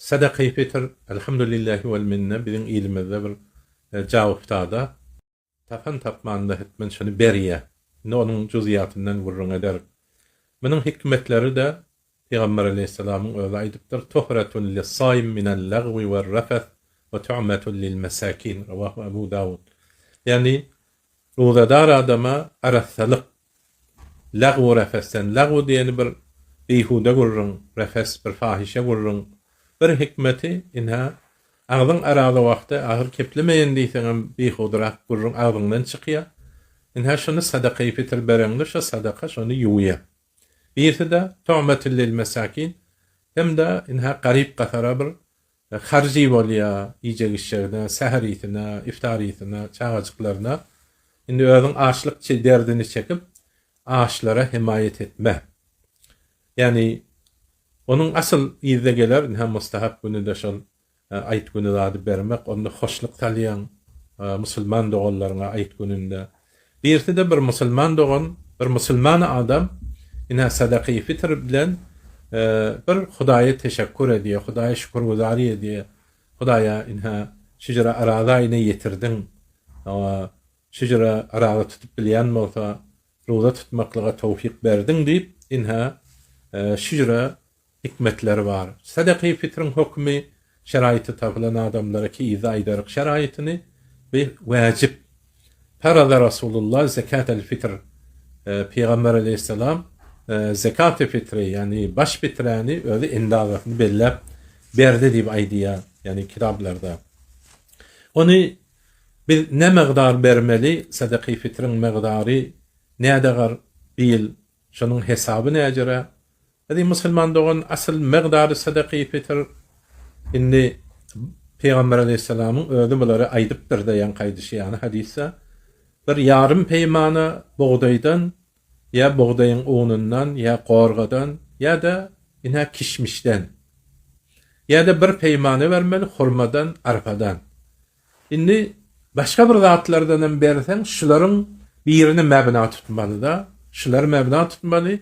Sadakaýy fitr, Elhamdülillahi wel minne biziň ilimizde bir jawuftada. Tapan tapmanda hetmen şony berýä. Indi onuň juzýatyndan gürrüň ederik. Munuň hikmetleri-de Pygamber aleýhissalamyň özi aýdypdyr, Tuhretun lis-saim minel-lagwi wer-refes we tu'metun lil-mesakin, Rawahu Abu Dawud. Ýagny, rozadar adama arassalyk, Lagw refesden, lagw diýeni bir beýhuda gürrüň, refes bir fahyşa gürrüň. Bir hikmeti, ynha, agzyň araza wagty ahyr keplemeýin diýseňem beýhudyrak gürrüň agzyňdan çykýa. Ynha şony sadakaýy fitir bereňde şo sadaka şony ýuwýa. Birisi-de tu'metun lil mesakin hem-de ynha garyp-gasara bir Harjy bolýa, iýjek-içjegine, säherisine, iftarisine, çagajyklaryna. Indi özüň açlyk derdini çekip, açlara hemaýat etme. Ýagny, onuň asyl yzda geler, ynha mustahap güni-de şol aýt güni zady bermek, onda hoşluk salýaň musulman doganlaryňa aýt gününde. Birisi-de bir musulman dogan, bir musulman adam ine sadakaýy fitr bilen bir Hudaýa teşekkur edýär, Hudaýa şükürgüzary edýär. Hudaýa ine şujra araza ine ýetirdiň. Hawa, şujra araza tutup bilýän bolsa, ruza tutmaklyga towfyk berdiň diýip, ine şujra Hikmetleri bar. Sadakaýy fitriň hökümi şeraýyty tapylan adamlara ki yzda aýdaryk şeraýytyny bi wäjip. Faraza Rasulullah zekatel fitr Pygamber aleýhissalam zekaty fitri ýagny baş fiträni özi endazasyny belläp berdi diýip aýdýar ýagny kitaplarda. Ony biz ne mygdar bermeli sadakaýy fitriň mygdary nädegar bir ýyl şonuň hesaby näjere Eziz musulman dogan asyl mygdary sadakaýy fitr indi Pygamber aleýhissalamyň özi bulary aýdypdyrda ýaňky aýdyşy ýaly hadysda bir ýarym peýmana bugdaýdan ýa bugdaýyň unundan ýa gorgadan ýa-da ine kişmişden ýa-da bir peýmana bermeli hurmadan arpadan Indi başga bir zatlardanam berseň şularyň birini mebna tutmalyda, şulary mebna tutmaly,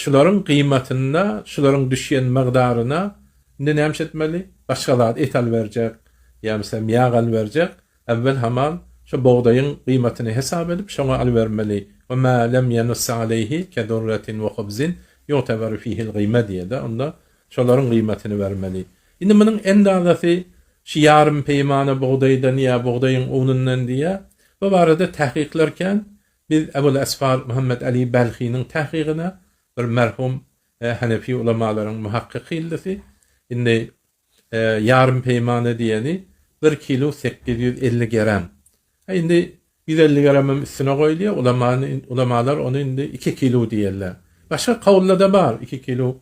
şularyň gyýmatynda, şularyň düşýän mygdaryna indi näme etmeli? Başga zat et alyberjek, ýa meselem ýag alyberjek, äwwel hamal şo bugdaýyň gyýmatyny hesap edip şoňa alybermeli. We ma lem ýenussa aleýhi kedurretin we hubzin ýu'teberu fihil gyýma diýýär-de, onda şolaryň gyýmatyny bermeli. Indi munuň endazasy şu ýarym peýmana bugdaýdan ýa bugdaýyň unundan diýýär. Bu barada tähkyklar kän. Biz Ebul Esfar Muhammet Ali Belhiniň tähkygyna, bir merhum hanefi ulamalaryň muhakkyky ildisi, indi ýarym peýmana diýeni bir kilo 850 geram. Indi 150 gramam üstüne goýulýar, ulamany ulamalar ony indi iki kilo diýerler. Başga kawulda-da bar, iki kilo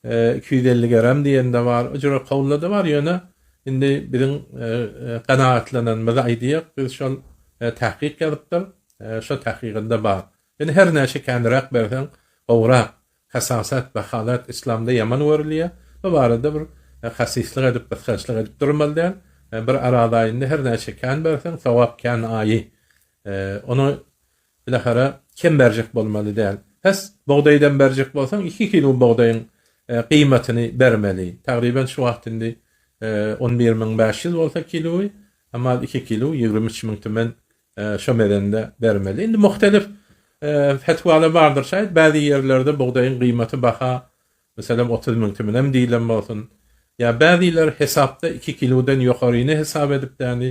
250 gram diýen-de bar, o jüre kawulda-da bar, ýöne indi biziň kanagatlananymyzy aýdýak, biz şol tahkyk ýazypdyr, şo tahkygynda bar. Ýöne her näçe känräk berseň gowrak. Hasasat, bahalat yslamda ýaman görülýär. Bu barada bir hasislik edip, gysgançlyk edip durmaly däl. Bir Araz aýynda her näçe kän berseň, sogap kän aýy. Ony bilahara kem berjek bolmaly däl. Pes bugdaýdan berjek bolsaň, iki kilo bugdaýyň gyýmatyny bermeli. Tagryban şu wagt indi 11500 bolsa kilowy, emma iki kilo 23000 tümen Şo mezende bermeli. Indi muhtelif fetwalar bardyr şaýat bäzi ýerlerde bugdaýyň gyýmaty baha meselem 30 müň tümenem diýilen bolsun. Ýa bäziler hesapda 2 kilodan ýokaryny hesap edip däni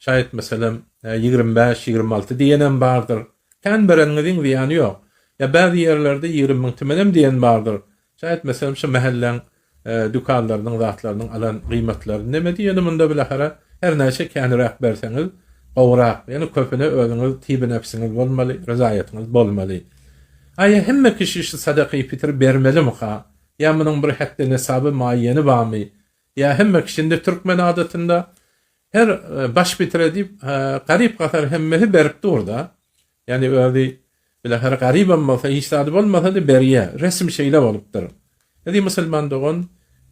şaýat meselem 25, 26 diýenem bardyr. Kän bereniňiziň zyýany ýok. Ýa bäzi ýerlerde 20 müň tümenem diýen bardyr. Şaýat meselem şu mähelläň dükanlarynyň zatlarynyň alan gyýmatlaryny nemedi ýöne munda bilahara her näçe käniräk berseňiz gowurak ýöne köpüne özüňiz tibi nepsiňiz bolmaly rezaýatyňyz bolmaly. Aýa hemme kişi şu sadakaýy fitr bermelimika ýa munuň bir hetdi nesaby maýýeni barmy ýa hemme kişi indi türkmen adatynda her baş fitre diýip garyp gasar hemmesi berip durda Ýagny özi bilahar garybam bolsa, hiç zady bolmasa-da berýär. Resm şeýle bolupdyr. Eziz musulman dogan,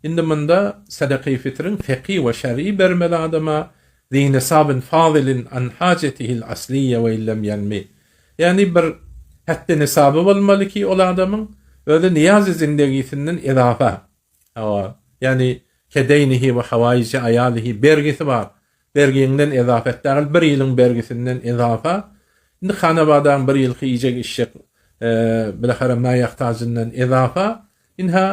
indi munda sadakaýy fitriň fekhi we şer'i bermeli adama, zi nisabin fazilin an hajetihil asliýe we illem ýenmi. Ýagny bir hetdi nisaby bolmaly ki ol adamyň özi niýazy zindegisinden ezafa. Hawa, ýagny. Kedeýnihi we hawaiji aýalihi, bergisi bar. Bergiňden ezafet däl, bir ýylyň bergisinden ezafa. Indi hanabadaň bir ýylky iýjek-içjek bilahara mäýahtajyndan ezafa. Ynha,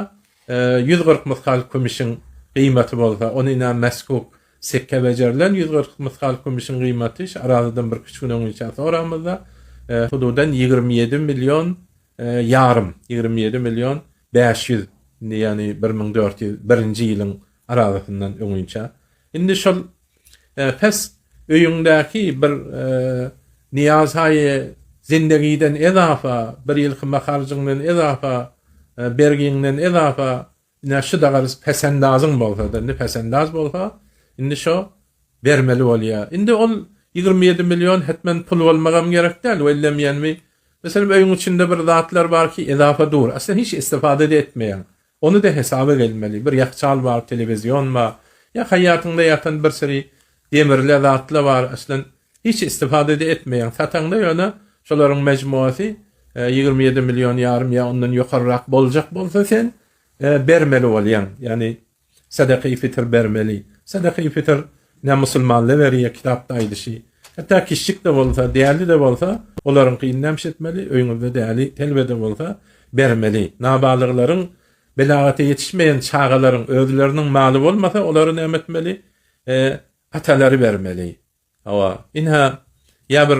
140 mysgal kümüşiň gyýmaty bolsa, ony ynha meskuk sekge bejerilen 140 mysgal kümüşiň gyýmaty, şu arazadan birküç gün öňinçä soramyzda, hududan 27 million ýarym, 27 million 500, indi ýagny 1401-nji ýylyň arazasyndan öňinçä. Indi şol pes öýüňdäki bir nyýaz-haýy zindegiden ezafa, bir ýylky maharjyňdan ezafa, bergiňden ezafa, ine şu dagarys pesendazyň bolsa-da, indi pesendaz bolsa, indi şo bermeli bolýar. Indi ol 27 million hetmen pul bolmagam gerek däl, wellemýänmi? Meselem, öýüň içinde bir zatlar bar ki, ezafa dur, aslynda hiç istifada-da etmeýäň. Ony-da hesaba gelmeli. Bir ýahçal bar, telewizion bar. Ýa haýýatyňda ýatan bir süri demirle zatla bar, aslan hiç istifada-da etmeýäň. Sataňda ýöne şolaryň mejmuasy 27 million ýarym ýa ondan ýokarrak boljak bolsa sen bermeli bolýaň. Ýagny Sadaka-i fitr bermeli. Sadaka-i fitr ne musulmanlar berýär kitapda aýdyşy. Hatda kiçjik-de bolsa, däli-de bolsa, olaryňkyny näme etmeli? Öýüňizde däli, telbe-de bolsa bermeli. Nabalyglaryň, belagata ýetişmeýän çagalaryň özleriniň maly bolmasa, olary näme etmeli? Atalary bermeli. Hawa, ynha, ýa bir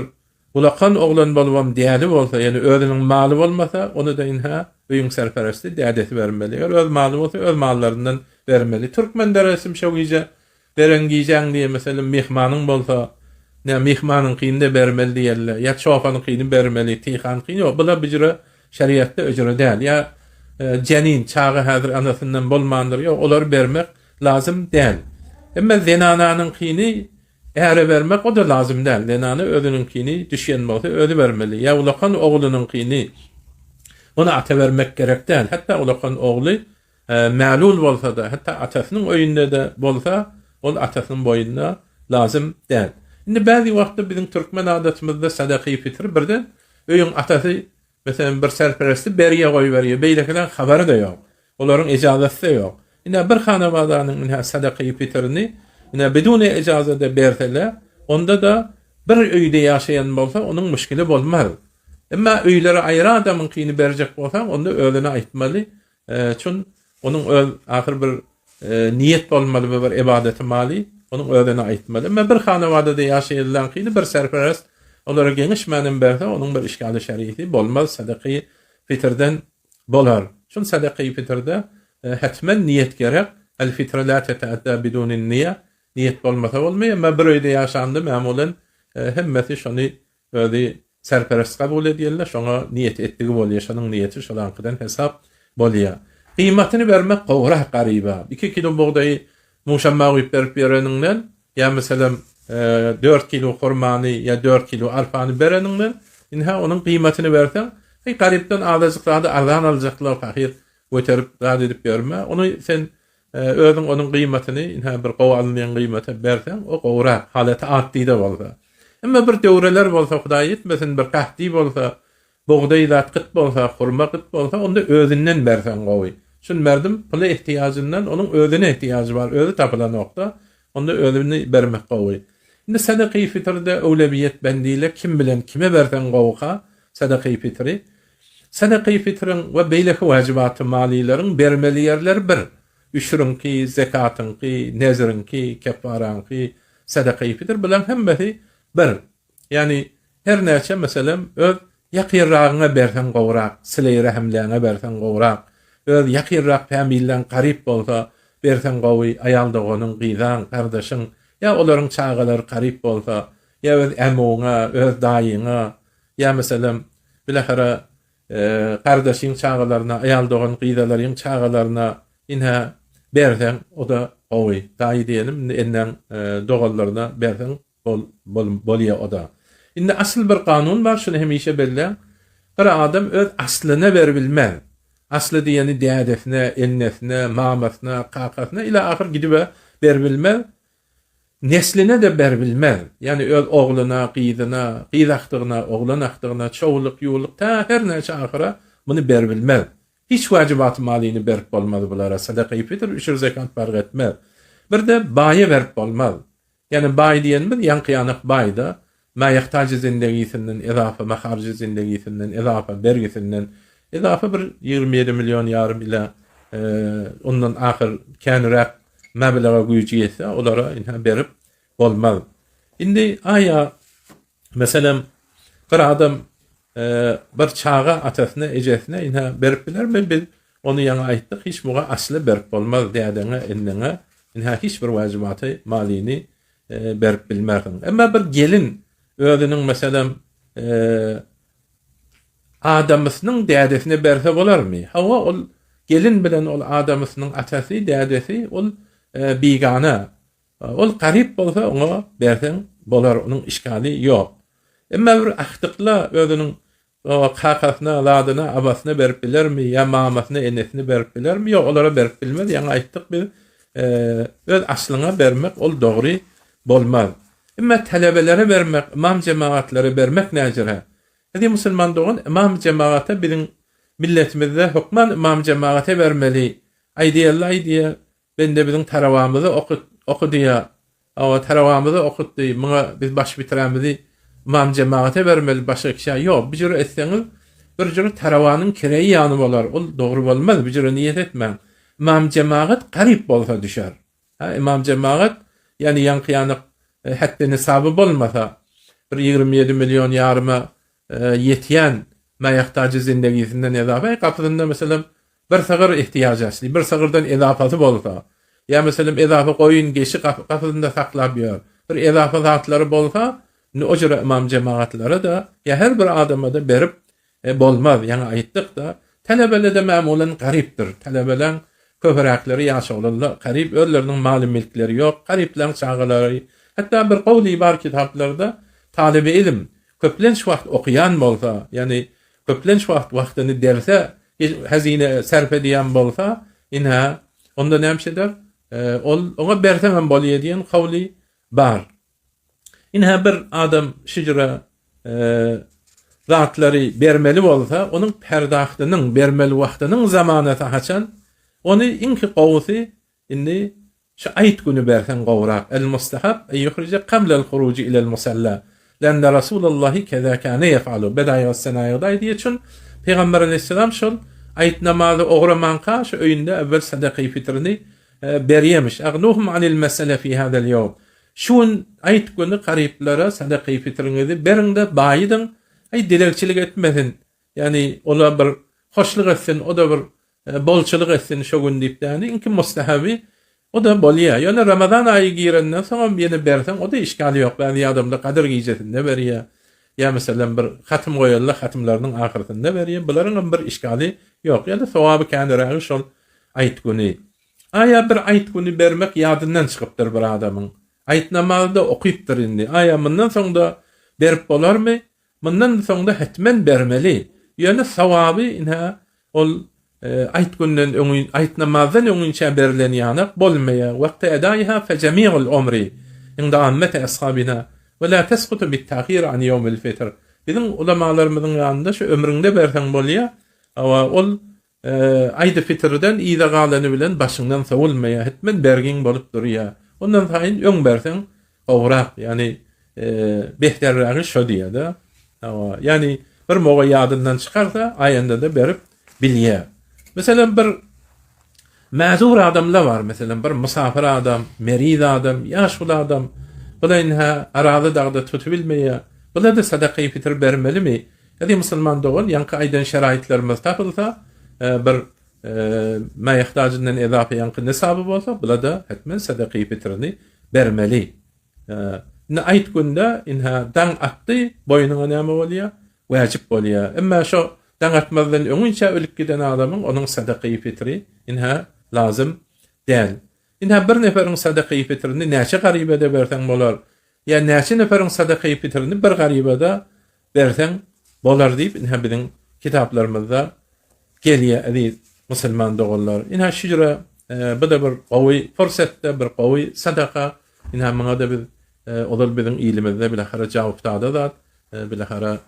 ulakan oglan bolubam däli bolsa, ýöne özüniň maly bolmasa, ony-da ynha, öýüň serperesti, dädesi bermeli. Eger öz maly bolsa, öz mallaryndan bermeli. Türkmen deresim şo gije beren gijäň diýe, meselem, myhmanyň bolsa, nä, myhmanyňkyny-da bermeli diýerler, ýa çopanyňkyny bermeli, tyhanyňkyny, ýok, bula büjre şeriatda öjre däl. Ýa jenin, çaga häzir anasyndan bolmandyr, ýok, olary bermek Lazym däl. Emma zenananyňkyny äre bermek o-da lazym däl. Zenana özüniňkini düşýän bolsa özi bermeli. Ýa ulakan oglunyňkyny ony ata bermek gerek däl. Hatda ulakan ogly mälul bolsa-da, hatda atasynyň öýünde-de bolsa, ol atasynyň boýnuna lazym däl. Indi bäzi wagtda biziň türkmen adatymyzda sadaky fitr birden öýüň atasy Meselem, bir serperesti berýä goýberýär, beýlekileň habary-da ýok. Olaryň ejazasy-da ýok. Ine, bir hanabadanyň ine sadakaýy pitrini ine biduni ejazada berseler, onda-da bir öýde ýaşaýan bolsa, onuň müşgili bolmaz. Emma öýleri aýry adamyňkyny berjek bolsaň, onda özüne aýtmaly, Çün onuň öz ahyr bir niýet bolmaly we bir ebadaty maly onuň özüne aýtmaly. Emma bir hanabadada ýaşaýanlaryňkyny bir serperest olara geňeşmänem berse onuň bir işgali şerisi bolmaz sadaky fitrden bolar. Çün sadaky fitrde hetmen niýet gerek. El fitre la teteadda bidunin niýe. Niýet bolmasa bolmaýar. Emma bir öýde ýaşanda mämulen hemmesi şony Özi serperest kabul edýänler şoňa niýet etdigi bolýa, şonuň niýeti şolaňkydan hesap bolýa. Gyýmatyny bermek gowurak garyba. Iki kilo bugdaýy muşamma guýup berip ýöreniňden, ýa meselem, dört kilo hurmany ýa dört kilo arpany bereniňden, ynha onuň gyýmatyny berseň, heý garypdan azajyk zady arzan aljaklar pahyr göterip zat edip ýörme. Ony sen Özüň onuň gyýmatyny, ynha, bir gowy alynýan gyýmata berseň, o gowurak, halaty atdy-da bolsa. Emma bir döwreler bolsa, Hudaý etmesin, bir gahdy bolsa, bugdaý zat gyt bolsa, hurma gyt bolsa, onda özünden berseň gowy. Şuny berdim, pula ehtiýajyndan onuň özüne ehtiýajy bar, özi tapylanok-da, onda özüni bermek gowy. Indi sadakaýy fitrde öwlebiýet bendile kim bilen kime berseň gowuka, sadakaýy fitri? Sadakaýy fitriň we beýleki wajibaty malylaryň bermeli ýerleri bir, üşüriňki, zekatyňky, nezriňki, keffaraňky, sadakaýy fitr bularyň hemmesi bir. Ýagny her näçe meselem öz ýakynragyňa berseň gowrak, sileý rähimläňe berseň gowrak, öz ýakynrak pämilleň garyp bolsa berseň gowy, aýal doganyň, gyzaň, gardaşyň ýa olaryň çagalary garyp bolsa, ýa öz ämuňa, öz daýyňa, Ýa meselem, bilahara gardaşyň çagalaryna, aýal dogan gyzalaryň çagalaryna ine berseň, o-da gowy. Daýy diýelim, indi enäň doganlaryna berseň bolýa o-da. Indi asyl bir kanun bar, şuny hemişe belläň. Bir adam öz aslyna beribilmez. Asly diýeni dädesine, ennesine, mamasyna, kakasyna ila ahyr gidib-ä beribilmez. Nesline-de beribilmez. Ýagny öz ogluna, gyzyna, gyz agtygyna, oglan agtygyna, çowluk, ýuwluk, tä her näçe ahyra muny beribilmez. Hiç wajibaty malyny berip bolmaz bulara. Sadakaýy fitr, üşür zekat parh etmez. Bir-de baýa berip bolmaz. Ýagny baý diýenimiz ýaňky-ýanak baý-da, mäýehtajy zindegisinden ezafa, maharjy zindegisinden ezafa, bergisinden ezafa bir 27 million ýarym ila ondan ahyr känräk meblaga güýji ýetse, olara ynha berip bolmaz. Indi aýa, meselem, bir adam bir çaga atasyna, ejesine ynha berip bilermi? Biz ony ýaňy aýtdyk, hiç muga asly berip bolmaz dädeňe, enneňe ynha hiç bir wajibaty malyny berip bilmersiň. Emma bir gelin özüniň meselem adamysynyň dädesine berse bolarmy? Hawa, ol gelin bilen ol adamysynyň atasy, dädesi ol bigana. Ol garyp bolsa oňa berseň bolar, onuň işgali ýok. Emma bir ahdykla özüniň kakasyna, zadyna, abasyna berip bilermi ýa mamasyna, enesine berip bilermi? Ýok, olara berip bilmez. Ýaňy aýtdyk biz, öz aslyňa bermek ol dogry bolmaz. Emma talebelere bermek, ymam jemagatlara bermek näjirä? Eziz musulman dogan, ymam jemagata biziň milletimizde hökman ymam jemagata bermeli. Aýdýarlar, aýdýar, Bende biziň tarabamyzy okut, okudýa. Hawa, tarabamyzy okutdy. Muňa biz baş bitirämizi ymam jemagata bermeli, başga kişä ýok. Bu jüre etseňiz, bir jüre tarabanyň kireýi ýany bolar. Ol dogry bolmaz, bu jüre niýet etmäň. Ymam jemagat garyp bolsa düşer. Hä, ymam jemagat, ýagny ýaňky-ýanyk hetdi-nisaby bolmasa, bir 27 million ýaryma ýetýän mäýahtajy zindegisinden ezafa, gapysynda meselem, Bir sygyr ihtiýaç asly, bir sygyrdan ezapasy bolsa, ýa meselem ezafa goýun, geçi gapysynda saklap ýör, bir ezafa zatlary bolsa, indi o jüre ymam jemagatlara-da, ýa her bir adama-da berip bolmaz. Ýaňy aýtdyk-da, talebele-de mämulan garypdyr. Talebeleň köpüräkleri ýaş oglanlar, garyp, özleriniň maly-mülkleri ýok, garyplaň çagalary. Hatda bir gowly bar kitaplarda talyby-ilim köplenç wagt okaýan bolsa, ýagny köplenç wagt wagtyny derse Hezine sarp edýän bolsa, ine, onda näme eder? Ol oňa berseňem bolýar diýen kowly bar. Ine, bir adam şujra zatlary bermeli bolsa, onuň perdahtynyň, bermeli wagtynyň zamanasy haçan? Ony iňki gowusy Indi şu aýt güni berseň gowrak. El-mustahab en ýuhrije kablel huruji ilel musalla. Lenne Rasulallahi keza kâne yef'alu. Bedaýygas-senaýygda aýdýar çün Pygamber aleýhissalam şol aýt namazy ogramanka şu öýünde äwwel sadakaýy fitrini berýemiş. Agnuhum anil mesele fi hazel ýewm. Şu gün aýt güni garyplara sadakaýy fitriňizi beriň-de baýydyň, aý dilegçilik etmesin. Ýagny ola bir hoşluk etsin, o-da bir bolçulyk etsin şo gün diýip däni, iňki mustahaby o-da bolýar. Ýöne Ramazan aýy girenden soňam ýene berseň o-da işgali ýok. Bäzi adamlar Gadyr gijesinde berýär. Ýa meselem bir hatym goýanda hatymlarynyň ahyrsynda berýär. Bularyňam bir işgali ýok. Ýöne sogaby känirägi şol aýt güni. Aýa bir aýt güni bermek ýadyndan çykypdyr bir adamyň. Aýt namazy-da okypdyr indi. Aýa mundan soň-da berip bolarmy? Mundan soňda hetmen bermeli. Ýöne sogaby ine ol aýt günden öňin aýt namazdan öňinçä berlen ýanak bolmaýar. Wagty edaiha fe jemi'ul umri inda ammeti ashabina we la teskutu bit tahir an ýewmil fitr. Biziň ulamalarymyzyň ýanynda şu ömrüňde berseň bolýar. Hawa ol Aýdy fitrden yza galany bilen başyňdan sowulmaýar, hetmen bergiň bolup durýar. Ondan saýyn öň berseň gowrak, ýagny behterrägi şo diýýär-de. Hawa, ýagny bir moga ýadyndan çykarsa, aýanda-da berip bilýär. Meselem, bir mäzur adamlar bar, meselem, bir mysafyr adam, meriz adam, ýaşuly adam, bula indi-hä Arazy dagda tutubilmeýär. Bula-da sadakaýy fitr bermelimi? Eziz musulman dogan, ýaňky aýdan şeraýytlarymyz tapylsa, bir mäýehtajyndan ezafa ýaňky nisaby bolsa, bula-da hetmen sadakaýy fitrini bermeli. Indi aýt günde, ynha, daň atdy, boýnuňa näme bolýar? Wäjip bolýar. Emma şo daň atmazdan öňinçä ölüp giden adamyň onuň sadakaýy fitri, ynha, lazym däl. Ynha, bir neferiň sadakaýy fitrini näçe garyba-da berseň bolar, ýa näçe neferiň sadakaýy fitrini bir garyba-da berseň bolar diýip ynha biziň kitaplarymyzda gelýär eziz musulman doganlar. Ynha şu jüre bu-da bir gowy pursatda bir gowy sadaka. Ynha muňa-da biz ozal biziň ilimizde bilahara jawupdada zat bilahara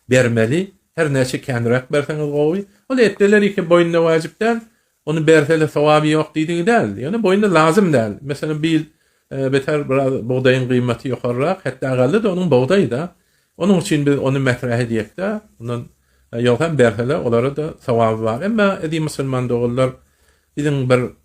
bermeli. Her näçe känräk berseňiz gowy. Ol etdeler iki boýunda wajyp däl. Ony bersele sogaby ýok diýdigi däl. Ýöne boýunda lazym däl. Meselem bir ýyl beter biraz bugdaýyň gymmaty ýokarrak, hetda galdy-da onuň bugdaýy-da. Onuň üçin biz ony mätrah edýäk-de. Ondan ýogsam bersele olara-da sogaby bar. Emma eziz musulman doganlar biziň bir.